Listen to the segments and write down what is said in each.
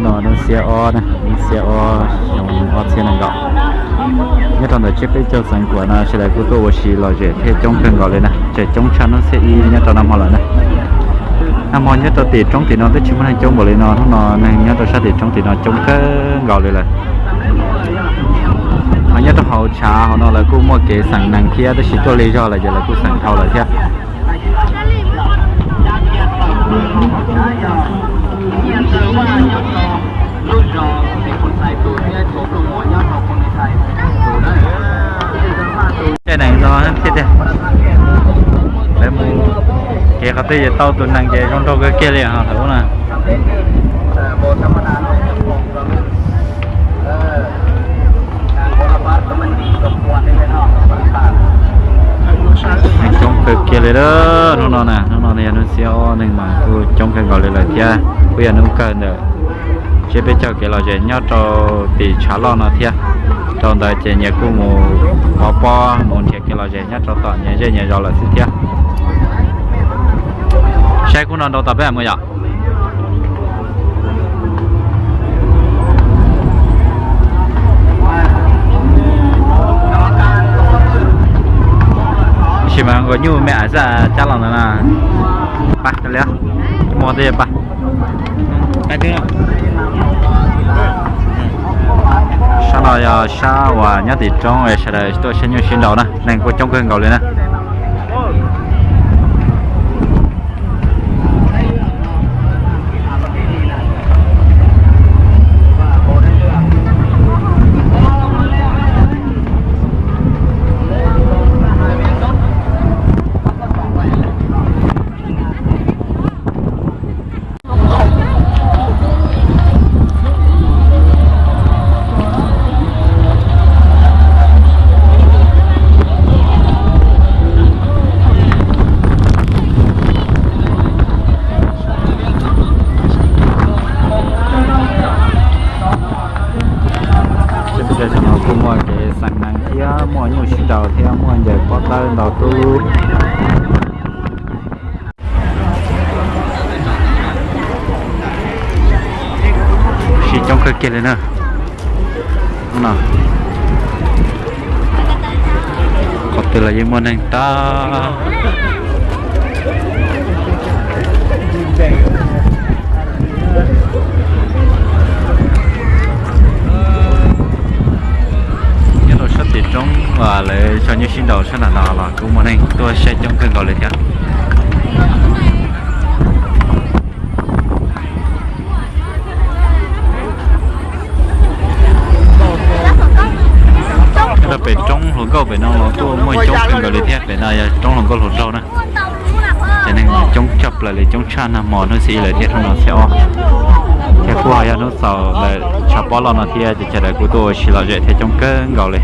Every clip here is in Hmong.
Hnub xiab ob, hnub xiab ob xyoo ob txhiab nees nkaum, nyob rau ntawm tsiab peb caug Xeev Khuam no sawv daws kuj tuaj ua si lom zem thiab coob kawg nkaus li na, tseem coob tshaj hnub xiab ib nyob rau nag hmo lawm na. Nag hmo nyob rau tim roob tim no twb tsis muaj neeg coob npaum li no, hnub no neeg nyob rau sab tim roob tim no coob kawg nkaus li lawm. Ho nyob rau hauv tshav hauv no lawv kuj muaj kev xeem neeg thiab, tab sis tuaj lig zog lawm ces lawv kuj xeem dhau lawm thiab. Caij nees no thiab tiag, lawv mus kev qhov twg ces tau tus nees ces zoo nraug kawg kiag li os thaum ub na. Neeg coob kawg kiag li lawm hnub no na, hnub no yog hnub xiab ob neeg mas kuj coob kawg nkaus li lawm thiab kuj yog hnub kawg ntawm tsiab peb caug kev lom zem nyob rau tim tshav loj no thiab. Rau ntawd ces nyias kuj mus pov pob mus nrhiav kev lom zem nyob rau tom nyias zej nyias zos lawm xwb thiab. Saib khub no nrau tom peb mus yom. Tab sis mas nkaus nyuj me am xwb cab los ntawd na. Pa li, muaj tej pa. Sab no yog sab uas nyob tim roob sawv daws tuaj saib nyuj sib nraus na, neeg kuj coob kawg nkaus li na. Ces peb cov no kuj muaj kev xeem neeg thiab muaj nyuj sib nraus thiab muaj ncaws pob tawb ntau tub. Sib coob kawg kiag li na. Qhov twg los yeej muaj neeg tag. Nyob rau sab tim roob uas lawv tso nyuj sib nraus sab nram no los kuj muaj neeg tuaj saib coob kawg nkaus li thiab. Nyob rau pem roob hluas nkauj pem no los kuj muaj coob kawg nkaus li thiab, pem no yog roob hluas nkauj hluas nraug na. Ces neeg coob tshaj plaws li, coob tshaj nag hmo hnub xiab ib lawm thiab hnub no xiab ob, thiab kuj ho yog hnub xaus lawm tshav pob loj no thiab ces sawv daws kuj tuaj ua si lom zem thiab coob kawg nkaus li.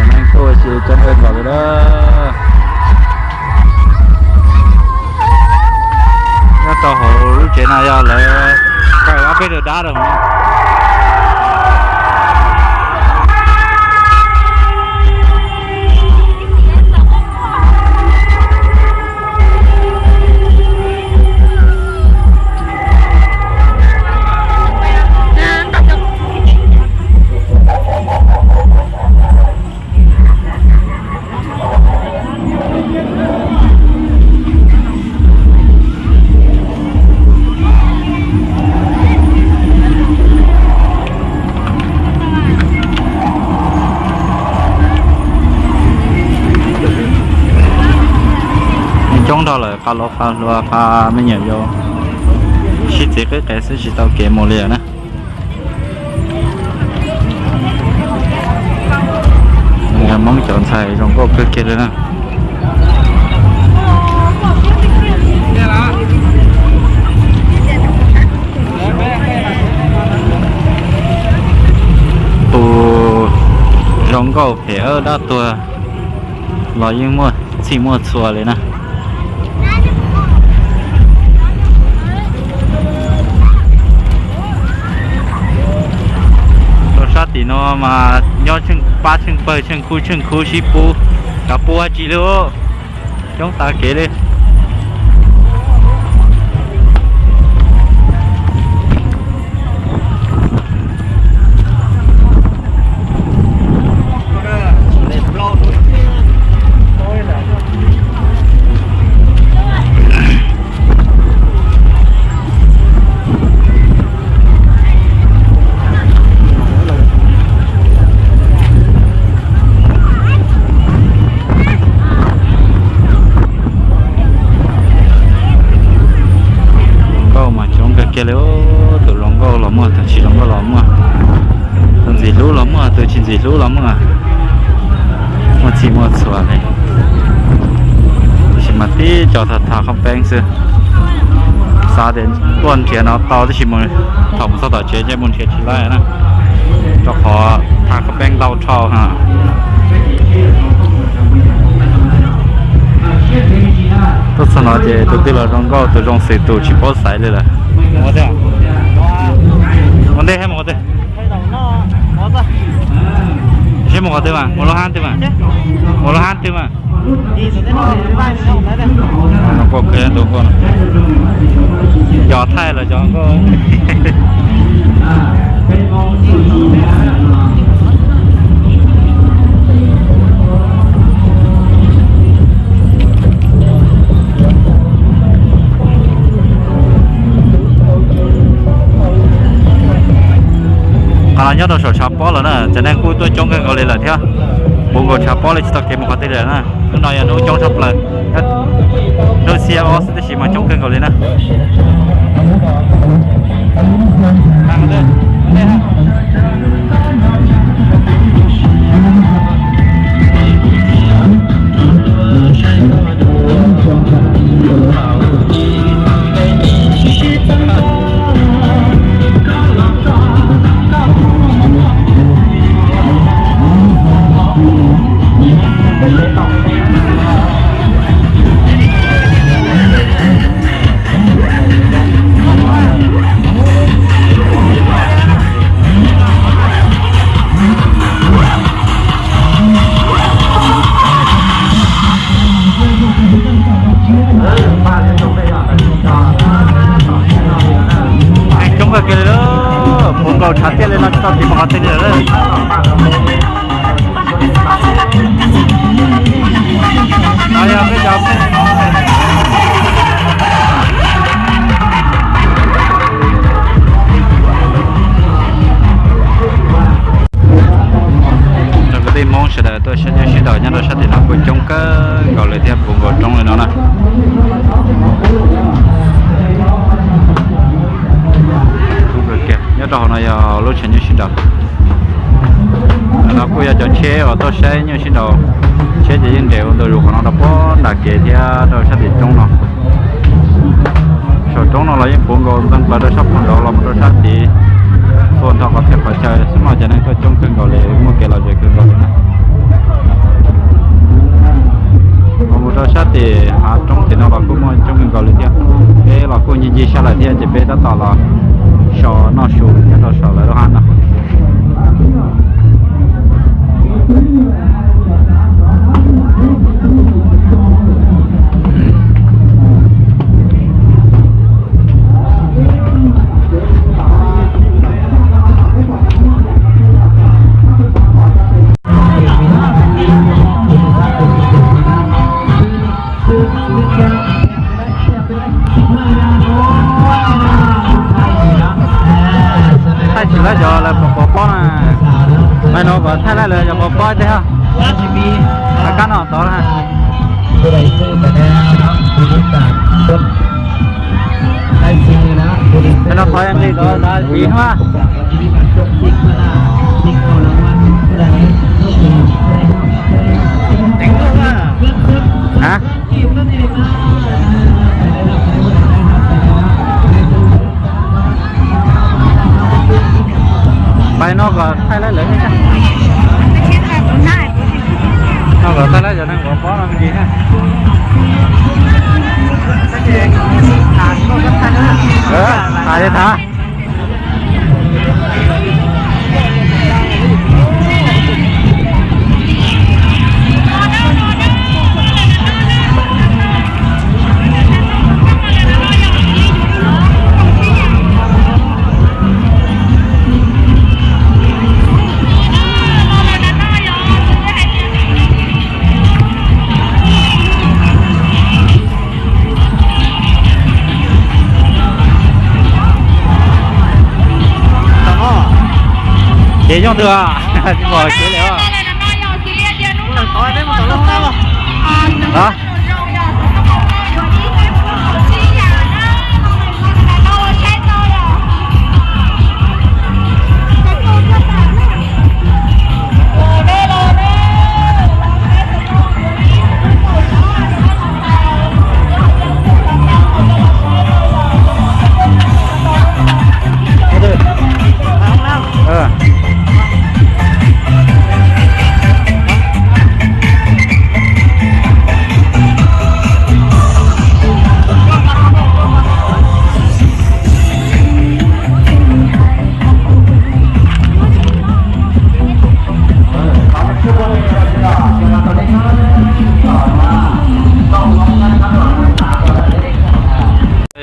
Cov neeg tuaj ua si coob kawg nkaus li na. Nyob rau hauv lub tsev no yog lawv kaw ob peb rau dab rau hauv no. Nrog lawm, qab los qab hluas qab me nyuam yaus sib txiv qib qev xwb tsis tau kev mus li na. Hmoob cov ntxhais zoo nkauj kawg kiag li na. Tus zoo nkauj phem dab tuag los yeej muaj txhij muaj txhua li na. Rau sab tim no mas nyob tsheej pab tsheej pawg tsheej khub tsheej khub sib pub, kav pub dab tsi li, coob tas kev li. Nkauj mas coob kawg kiag li, tus zoo nkauj los muaj, tus tsis zoo nkauj los muaj, tus ntxim hlub los muaj, tus tsis ntxim hlub los muaj, muaj txhij muaj txhua li. Tiam sis mas tib co tham tham qhob peeb xwb, xav tias tuaj nrhiav no tau tab sis mus, thaum mus txog tom tsev ces mus nrhiav tsis laib na, rau qhov tham qhob peeb ntau dhau ha. Tuaj txog no ces tus twg los zoo nkauj, tus zoo xwm tus tsis paub xaiv li lawm. Ua ntej thiab mus qhov twg? Seb mus qhov twg mas, mus lub hab twg mas, mus lub hab twg mas. Cov thaij los cov nkauj. Qhov no nyob rau saum tshav pob lawm na, cov neeg kuj tuaj coob kawg nkaus li lawm thiab. Puv nkaus tshav pob li tsis tau kev mus qhov twg li lawm na. Hnub no yog hnub coob tshaj plaws, hnub xiab ob xwb tab sis mas coob kawg nkaus li na. Neeg coob kawg kiag li lawm, puv nkaus tshav tiaj li no tsis tau kev mus qhov twg li lawm. Cov kwv tij Hmoob sawv daws tuaj saib nyuj sib nraus nyob rau sab tim no kuj coob kawg nkaus li thiab, puv nkaus roob li no na. Nyob rau hauv no yog lub tsev nyuj sib nraus. Qhov no kuj yog cov tsheb uas tuaj saib nyuj sib nraus. Tsheb ces yeej nres ua ntu zus qhov no rau puag nram kev thiab rau sab tim roob no. Saum roob no los yeej puv nkaus ntxeev plaws rau sab puag nraud los mus rau sab tid, txhua nrho qhov txhia qhov chaw xwb mas cov neeg tuaj coob kawg nkaus li, muaj kev lom zem kawg nkaus li na. Los mus rau sab tim hav roob tim no los kuj muaj coob kawg nkaus li thiab. Peb los kuj ncig ncig sab lawm thiab ces peb tab tom los so noj su nyob rau saum lawv lub hab no. Thaij tsis laib cov lawv pov pob na. Mas no kom thaij laib lawv cov pov pob tej ha. Kab no tod na. Qhov no qhov nqi tod ntawd txiv hmab. Ha? Pais no kom thaij lawv lawv no kom thaij lawv cov neeg uas pob no me ntsis na. Tham li tham. Ces nyob twg? Tsis pom kev li os.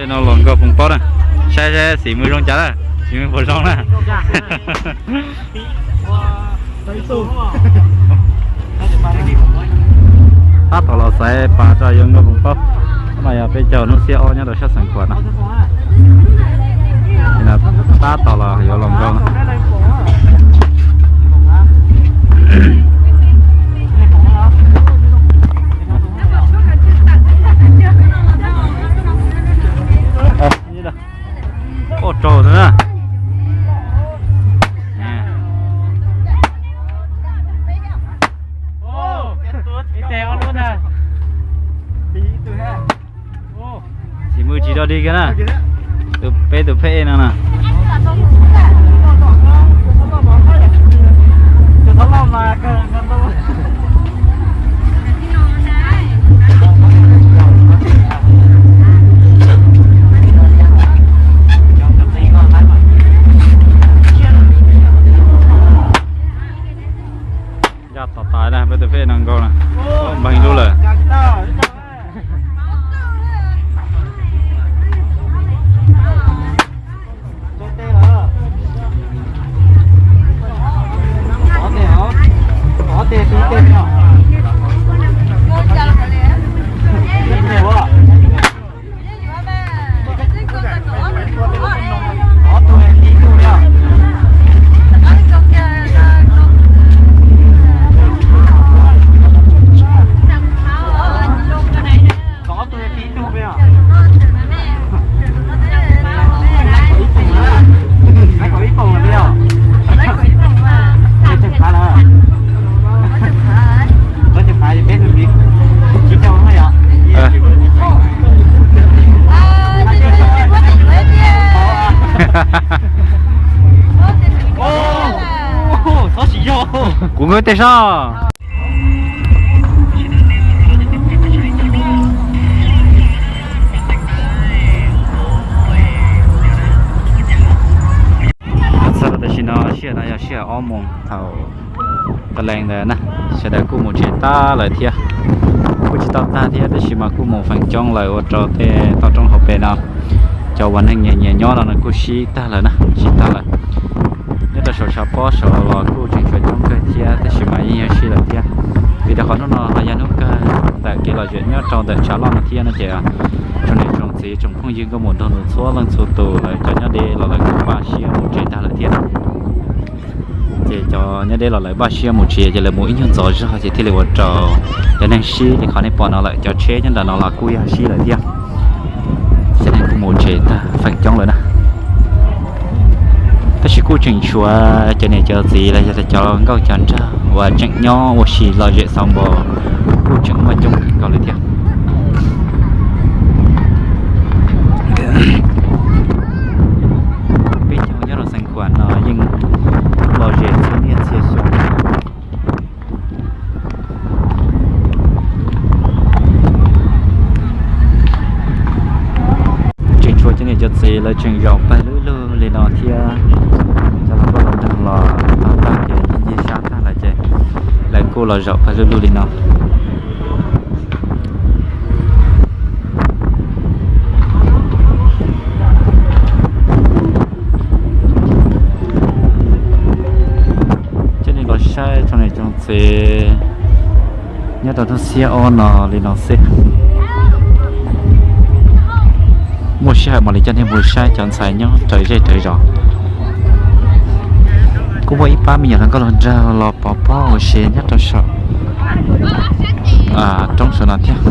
No los nkaug poom pob na, saib saib xim mus zoo cas na, xim mus puas zoo na. Tab tom los xaiv pas rau yuav nkaug poom pob. Tab mas yog peb caug hnub xiab ob nyob rau sab Xeev Khuam no. Tab tom los yuav los nkaug no. Ua rau na. Tsis muaj tsis dog dig kiag na. Tus peb tus pheb no na. Ncaj tos tais na, peb tus pheb no nkaug na. Npeeg lub lawm. Kuv nkawd tej sab. Tam sim no sij hawm no yog sij hawm ob moos thaum qee leej ntawd na, sawv daws kuj mus tsev tag lawm thiab. Kuj tsis tau tag thiab tab sis mas kuj mus feem coob lawm ua rau tej toj roob hauv pes no cov uas neeg nyias nyias nyob no kuj sib tag lawm na, sib tag lawm. Nyob rau saum tshav pob saud los kuj tseem tshuav coob kawg thiab tab sis mas yeej yog sib lawm thiab. Vim rau qhov hnub no los yog hnub kawg ntawm kev lom zem nyob rau ntawm tshav loj no thiab no ces tsoom niam tsoom txiv tsoom phooj ywg nkauj muam nraug nus txhua leej txhua tus lawv cov nyob deb los lawv kuj npaj siab mus tsev tag lawm thiab. Ces cov nyob deb los lawv npaj siab mus tsev ces lawv mus ib nyuag ntxov zog ces thiaj li ua rau cov neeg sib li qhov nej pom no lawm. Cov tsheb nyob ntawm no los kuj yog sib lawm thiab. Cov neeg kuj mus tsev tag feem coob lawm na. Tab sis kuj tseem tshuav cov niam cov txiv los yog cov nkauj cov nraug uas tseem nyob ua si lom zem xaus npo, kuj tseem muaj coob kawg nkaus li thiab. Peb caug nyob rau Xeev Khuam no yeej lom zem txhua niaj txhia xyoo. Tseem tshuav cov niam cov txiv lawv tseem zaum pawg lug lug li no thiab. Cov hluas nkauj hluas nraug los tau tag ces nce sab tag lawm ces lawv kuj los zaum pawg lug lug li no. Coj nej los saib tsoom niam tsoom txiv nyob rau hnub xiab ob no li no xwb. Muaj sij hawm mam li coj nej mus saib cov ntxhais nyob raws zej raws zos. Kuj muaj ib pab me nyuam hluas nkauj hluas nraug los pov pob ua si nyob rau saum roob saum no thiab.